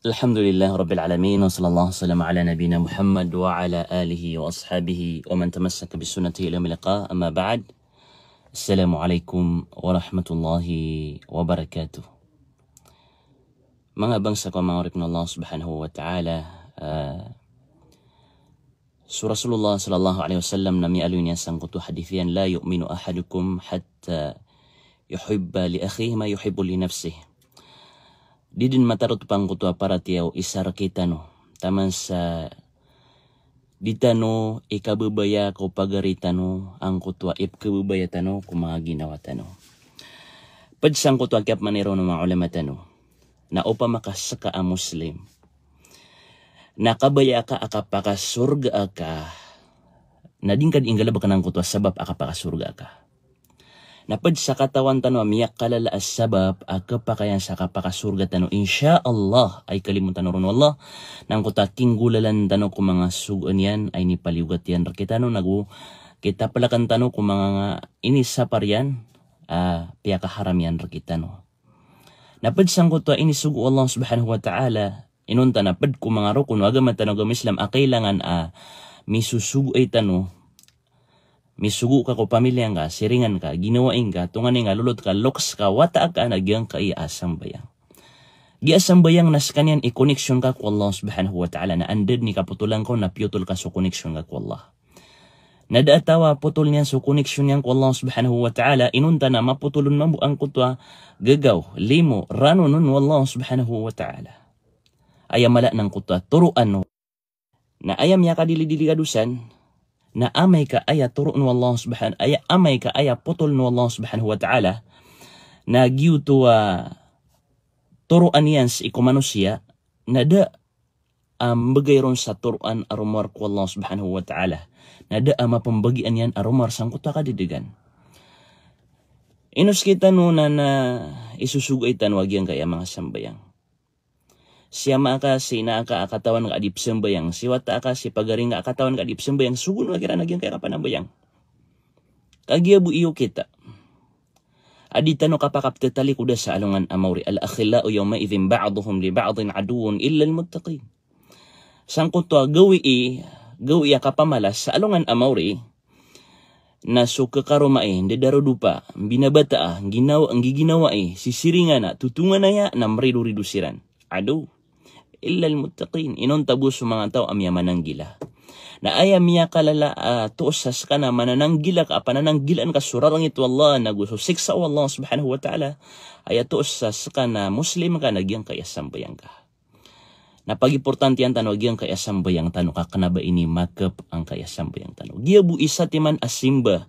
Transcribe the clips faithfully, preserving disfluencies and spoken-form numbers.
Alhamdulillah Rabbil Alamin, wa sallallahu wa sallam ala nabina Muhammad wa ala alihi wa ashabihi wa man tamassaka bi sunnatihi ila yawmil liqa, amma ba'd. Assalamu alaikum warahmatullahi wabarakatuh. Manga bangsa ko manga oripn o Allah Subhanahu wa Ta'ala, ah, so Rasulullah sallallahu alaihi wasallam na miyaaloy niyan sangkoto a hadith iyan, "La yu'minu ahadukum hatta yuhibba li akhihi ma yuhibbu li nafsihi." Di dn matarotop angkoto a paratiyaya o isa rkitano taman sa di tano ikababaya ko pagari tano angkoto a ipkababaya tano ko manga ginawa tano. Pd sangkoto a kiyapmaana iron o manga ulama tano na opama ka ska a Muslim na kabaya ka a kapakasorga ka, na di ngka dii nggalbkn angkoto a sabap a kapakasorga ka. Na pd sa katawan tano a miyakalala a sabap a kapakayan sa kapakasorga tano, insha Allah, a ikalimo tano ron o Allah, na angkoto a kinggolalan tano ko manga sogoan iyan a inipaliyogat iyan rkitano, nago kitaplkn tano ko manga inisapar iyan a piyakaharam iyan rkitano. Na pd sangkoto a inisogo o Allah Subhanahu wa Ta'ala, inonta na pd ko manga rokon o agama tano a agama Islam a kailangan a misosogoay tano, misogo ka ko pamilya ngka, siringan ka, ginawai ngka, tonganay ngka, lolot ka, loks ka, wata ka, na giyangkaya a sambayang. Giya sambayang na skaniyan i connection ka ko Allah Subhanahu wa Ta'ala, na anda dn i kapotolan ka on na piyotol ka so connection ka ko Allah. Na da a taw a potol niyan so connection iyan ko Allah Subhanahu wa Ta'ala, inonta na mapotol on mambo angkoto a gagaw, limo, ranon on o Allah Subhanahu wa Ta'ala. Aya mala na angkoto a toroan o, na aya miyakadilidili ka dosan, na amay ka aya toroan o Allah Subhan-, aya, amay ka aya potol o Allah Subhanahu wa Ta'ala, na giyoto a toroan iyan sii ko manosiya, na da a mbgay ron sa toroan a romowar ko Allah Subhanahu wa Ta'ala. Na da a mapmbagian iyan a romowar sangkoto a kadadagan. Ino skitano na, na isosogoay tano a giyangkaya manga sambayang. Si ama ka, si ina ka a katawan ka a di psambayang. Si wata ka, si pagari ngka a katawan ka a di psambayang. Sogoon ka kiran a giyangkaya kapanambayang. Kagiya bo iyo kita a di tano kapakapthatalikoda sa alongan a maori. Al-akhillau yawma'idhin ba'duhum li ba'din aduwwun illa al-muttaqin. Sangkoto a gawii, gawii a kapamalas sa alongan a maori, na so khakaroma i, ndadarodopa, mbinabataa, ngginawai, nggiginawai, sisiringan a, totonganaya, na mridorido siran. Aduw. Illa al-muttaqin, inonta bo so manga taw a miyamananggila. Na aya miyakalala a toos sa ska na manananggila ka a panananggilaan ka so rarangit o Allah, nago so siksa o Allah Subhanahu wa Ta'ala, aya toos sa ska na Muslim ka na giyangkaya sambayang ka. Na pagimportantiyan tano a giyangkaya sambayang tano ka kna ba ini makp angkaya sambayang tano. Giya bo i satiman a simba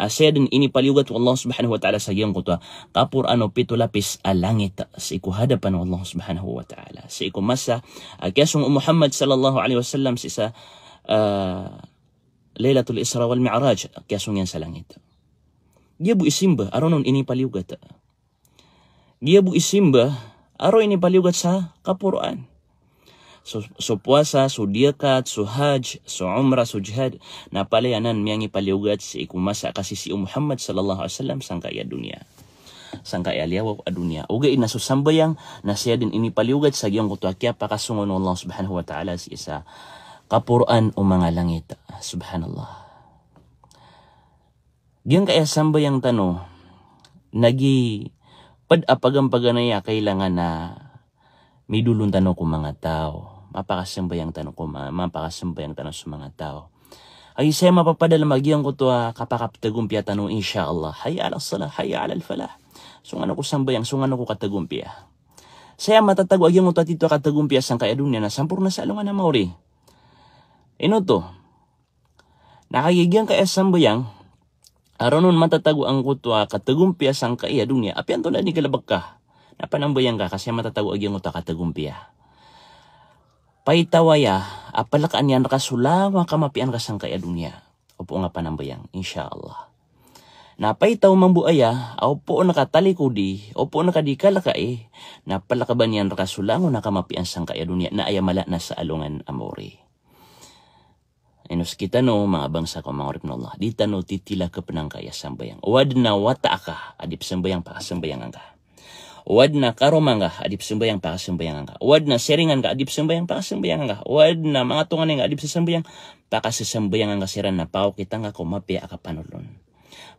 a saya dn inipaliyogat o Allah Subhanahu wa Ta'ala sa giyangkoto a kaporaan o pito lapis a langit sii ko hadapan o Allah Subhanahu wa Ta'ala. Sii ko masa a kiyasong o Muhammad sallallahu alaihi wasallam sii sa, ah, Lailatul Isra wal Mi'raj, kiyasong iyan sa langit. Giya bo i simba a roo on inipaliyogat. Giya bo i simba a roo inipaliyogat sa kaporaan. So, so powasa, so diyakat, so hajj, so umrah, so jihad, na palaya anan miyangipaliyogat sii ko masa a kasisii o Muhammad sallallahu alaihi wasallam sangkaya doniya. Sangkaya liyawaw a doniya. Ogaid na so sambayang na saya dn inipaliyogat sa giyangkoto a kiyapakasong on o Allah Subhanahu wa Ta'ala sii sa kaporaan o manga langit. Subhanallah. Giyangkaya sambayang tano, na gii pd a pagampaganay a kailangan a midolon tano ko manga taw. Mapakasambayang tano ko ma-, mapakasambayang tano so manga taw. Ay saya mapapadalm a giyangkoto a kapakapthagompiya tano, insha Allah. Hayya ala salah, hayya ala al falah. Song ano ko sambayang, song ano ko kathagompiya. Saya matatago a giyangkoto a tito a kathagompiya sangkaya doniya na samporna sa alongan a maori. Ino oto? Na kagiya giyangkaya sambayang a roo on matatago angkoto a kathagompiya sangkaya doniya, apiya antonaa dn i galbk ka na panambayang ka, ka saya matatago a giyangkoto a kathagompiya. Paitaw aya a plkaan iyan rka so langon a kamapiyaan ka sangkaya doniya. Opama ka panambayang, insha Allah. Na paitaw mambo aya a opama ka talikodi, opama ka di kalkai, na plkban iyan rka so langon a kamapiyaan sangkaya doniya, na aya mala na sa alongan a maori. Ino skitano, manga bangsa ko manga oripn o Allah, di tano titilakpn angkaya sambayang. O adn a wata ka a di psambayang, pakasambayangan ka. O adn a karoma ngka a di pzambayang, pakasambayanga ngka. O adn a siringan ka a di pzambayang, pakasambayanga ngka. O adn a manga tonganay ngka a di pzasambayang, pakasasambayanga ngka siran na pakaokitan ka ko mapiya a kapanolon.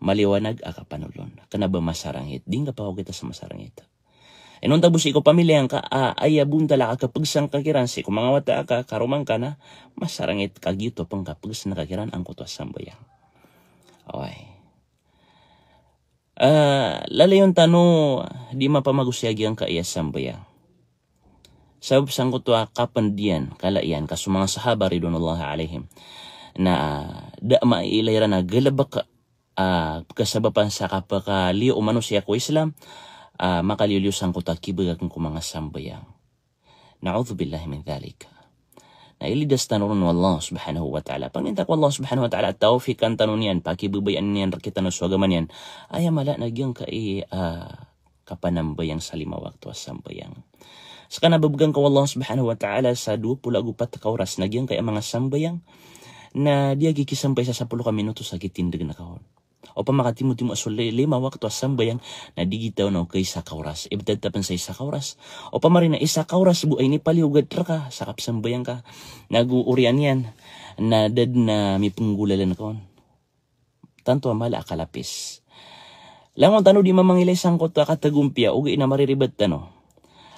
Maliwanag a kapanolon. Kna ba masarangit. Di ngka pakaokita sa masarangit. Inonta bo sii ko pamilya ngka a aya bontal a kapagsa ngka kiran sii ko manga wata a ka, karoma ngka na masarangit ka giyoto pn kapagsa ngka kiran angkoto a sambayang. Oway. Ah, lalayon tano di mapamagosay a giyangkaya sambayang. Sabap sangkoto a kapnd iyan, kala iyan, ka so manga sahaba ridwanullahi alaihim na da a mailay iran a galbk, ah, kasabapan sa kapakaliyo o manosiya ko Islam, ah, makaliyo-liyo sangkoto a kibagakn ko manga sambayang. Na'udhubillahi min dhalik. Na ilidas tano ron o Allah subhanahu wa ta'ala. Pangninta ko Allah subhanahu wa ta'ala, tawfikan tano niyan, pakibabayaan iyan rktano so agama niyan. Aya mala na giyangkai, ah, kapanambayang sa lima wakto a sambayang. Ska na babgan ka o Allah subhanahu wa ta'ala sa dowa polo ago pat ka oras na giyangkai a manga sambayang na di aki kisampay sa sapolo ka minuto sa kitindg na ka on. Opama ka timotimo a so li-, lima wakto a sambayang na di gitaw na o kaisa ka oras. Ibtad ta pn sa isa ka oras. Opama rin na isa ka oras bo a inipaliyogad rka sa kapsambayang ka, nago oriyan iyan na da dn a mipnggolalan ka on. Tanto a mala a kalapis. Langon tano di mamangilay sangkoto a katagompiya, ogaid na mariribat tano.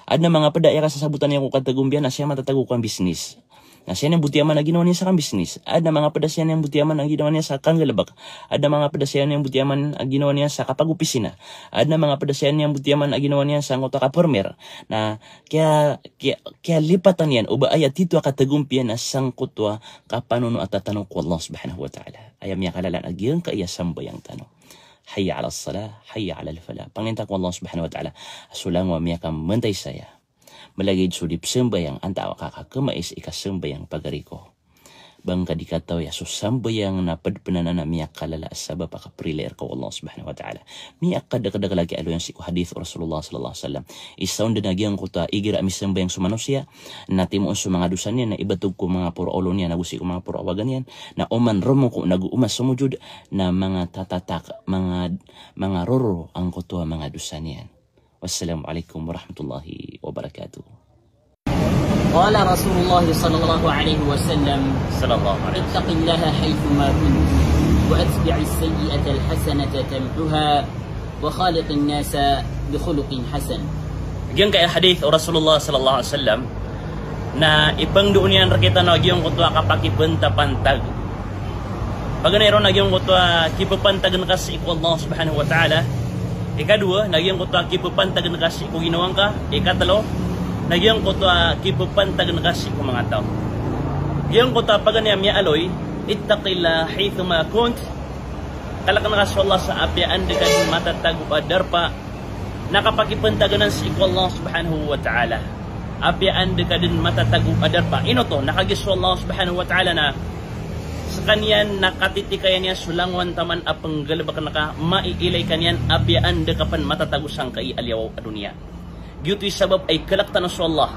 Adn a manga pd a aya kasasabotan iyan ko katagompiya na siya matatago ko kambisnis. Na siya niyan botiyaman a ginawa niyan sa kambisnis. Adn a manga pd a siya niyan botiyaman a ginawa niyan sa kanggalbk. Adn a manga pd a siya niyan botiyaman a ginawa niyan sa kapagopisina. Adn a manga pd a siya niyan botiyaman a ginawa niyan sangkoto a kapormer. Na kiya, kiya, kiyalipatan iyan o ba aya tito a katagompiya na sangkoto a kapanono a tatano ko Allah subhanahu wa ta'ala. Aya miyakalala na giyangkaya sambayang tano. Hayya 'alas salah, hayya 'alal falah. Pangninta ko Allah subhanahu wa ta'ala a so langon a miyakamantay saya. Malagid so di psambayang antaa ka kakmais i kasambayang pagari ko. Ba ngka di katawi a so sambayang na pd pn anan a miyakalala a sabap a kaprilai rka o Allah subhanahu wa ta'ala. Miyakadakdakl a kiyaaloyan sii ko hadith o Rasulullah sallallahu alaihi wasallam. Isa on dn a giyangkoto a igira a misambayang so manosiya na timoon so manga dosa niyan na ibatog ko manga poro a olo niyan ago sii ko manga poro a waga niyan na oman romoko nago oman somojod na manga tatatak, manga, manga roro angkoto a manga dosa niyan. Wassalamu alaikum warahmatullahi wabarakatuh. قال رسول الله صلى الله عليه وسلم: صلى الله عليه وسلم. اتق الله حيثما كنت، وأتبع السيئة الحسنة تمحها، وخالق الناس بخلق حسن. Giyangkaya hadith o Rasulullah sallallahu alaihi wasallam na ipangndao niyan rkitano a giyangkoto a kapakipantapantag. Paganay ron na giyangkoto a kipapantagn ka sii ko Allah subhanahu wa ta'ala. Ikadowa, na giyangkoto a kipapantagn ka sii ko ginawa ngka. Ikatlo, na giyangkoto a kipapantagn ka sii ko manga taw. Giyangkoto a paganay a miyaaloy, ittaqillah haythuma kunt. Kalkn ka so Allah sa apiya anda ka dn matatago a darpa na kapakipantag anan sii ko Allah subhanahu wa ta'ala. Apiya anda ka dn matatago a darpa. Ino oto, na kagiya so Allah subhanahu wa ta'ala na skaniyan na katitikayan iyan so langowan taman a pnggalbkn ka, maiilay ka niyan apiya anda ka pn matatago sangkai a liyawaw a doniya. Giyoto i sabap a ikalk tano so Allah.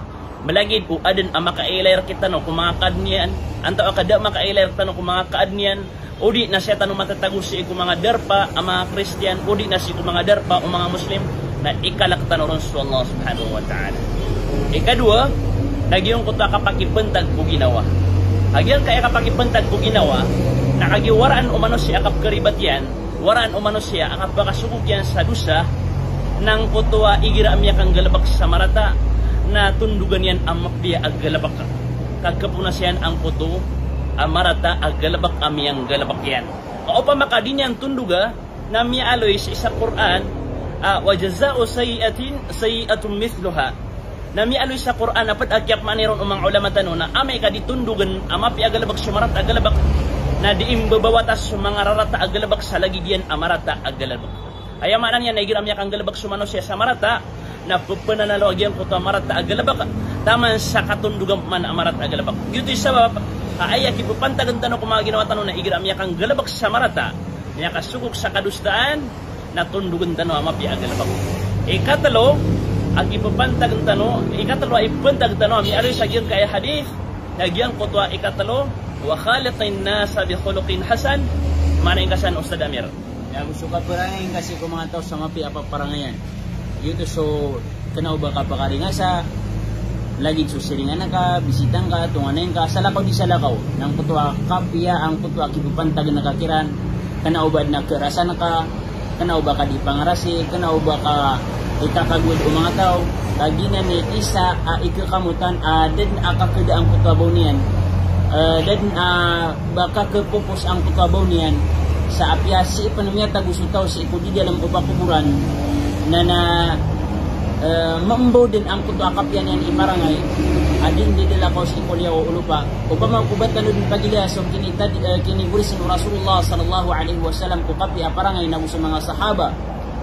Malagid o adn a makailay rkitano ko manga kaadn iyan, antaa ka da makailay rktano ko manga kaadn iyan, o di na siya tano matatago sii ko manga darpa a manga Kristiyan, o di na sii ko manga darpa o manga Muslim, na ikalk tano ron so Allah subhanahu wa ta'ala. Ikadowa, na giyangkoto a kapakipantag ko ginawa. A giyangkaya kapakipantag ko ginawa, na kagiya waraan o manosiya a kapkaribat iyan, waraan o manosiya a kapakasogok iyan sa dosa, na angkoto a igira a miyakanggalbk sa marata, na tondogan iyan a mapiya a galbk. Ka kaponas iyan angkoto a marata a galbk a miyanggalbk iyan. Ka opama ka di niyan tondoga, na miyaaloy sii sa Qur'an, a, "Wa jaza'u sayyi'atin sayyi'atun mithluha." Na miyaaloy sa Qur'an a pd a kiyapmaana iron o manga ulama tano na amay ka di tondogn a mapiya a galbk so marata a galbk, na di imbabawatas so manga rarata a galbk sa lagid iyan a marata a galbk. Aya maana niyan na igira a miyakanggalbk so manosiya sa marata, na pphananalo a giyangkoto a marata a galbk taman sa katondogan pman a marata a galbk. Giyoto i sabap a aya kipapantagn tano ko manga ginawa tano na igira a miyakanggalbk sa marata, miyakasogok sa kadosaan, na tondogn tano a mapiya a galbk. Ikatlo a kipapantagn tano, ikatlo a ipantag tano a miyaaloy sa giyangkaya hadith, na giyangkoto a ikatlo, "Wa khaliqin nasa bi khuluqin hasan." Maana ingka san, Ustadh Amir? Aya bo so kaparangay ingka sii ko manga taw sa mapiya a paparangayan. Giyoto so kena o ba ka pakaringasa, lagid so siringan ka, bisita ngka, tonganay ngka, salakaw di salakaw. Na angkoto a kapiya, angkoto a kipapantag ngka kiran, kena o ba aden a kerasan ka, kena o ba ka di pangarasi, kena o ba ka ikakagowad o manga taw. Ka giyanan i isa a ikakamotan a da den a kakeda angkoto a baw niyan. Eh, da den a ba kakepopos angkoto a baw niyan, sa apiya sii pen miyatago so taw sii ko di dalam o pakoboran, na, na, eh, mambaw den angkoto a kapiya niyan i parangay a di den di dalakaw sii ko liyawaw o lopa. Opama ko ba tano den pagilaya so kinitad-, eh, kinigoris o Rasulullah sallallahu alaihi wasallam ko kapiya a parangay nago so manga sahaba.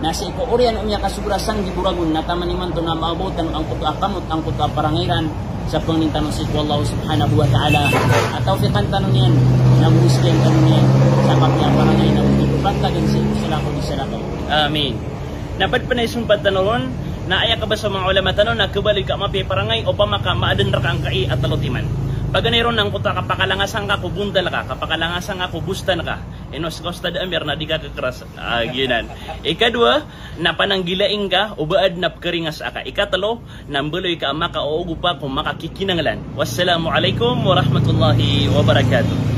Na sii ko oriyan o miyakasobra sanggibo ragon na taman imanto na maabot tano angkoto a kamot, angkoto a parangay iran sa pangnin tano sii ko Allah subhanahu wa ta'ala. A tawfiqan tano niyan, na gorisken tano niyan sa kapiya a parangay na oto i pantag iyan sii ko salakaw di salakaw. Amin. Na ped pen a isompat tano ron, na aya kabasa o manga olama tano na kebaloy ka mapiya i parangay opama ka maaden reka angkai a telo timan. Paganay ron na angkoto a kapakalangasan ka ko bontal ka, kapakalangasan ka ko bostan ka. Ino seka Ustad Amir na di ka kekeras. Ah, giyanan. Ikadowa, na pananggilain ka o ba aden a pekaringas aka. Ikatelo, na mbaloy ka a makaogopa ko makakikinanglan. Wassalamu alaikum warahmatullahi wabarakatuh.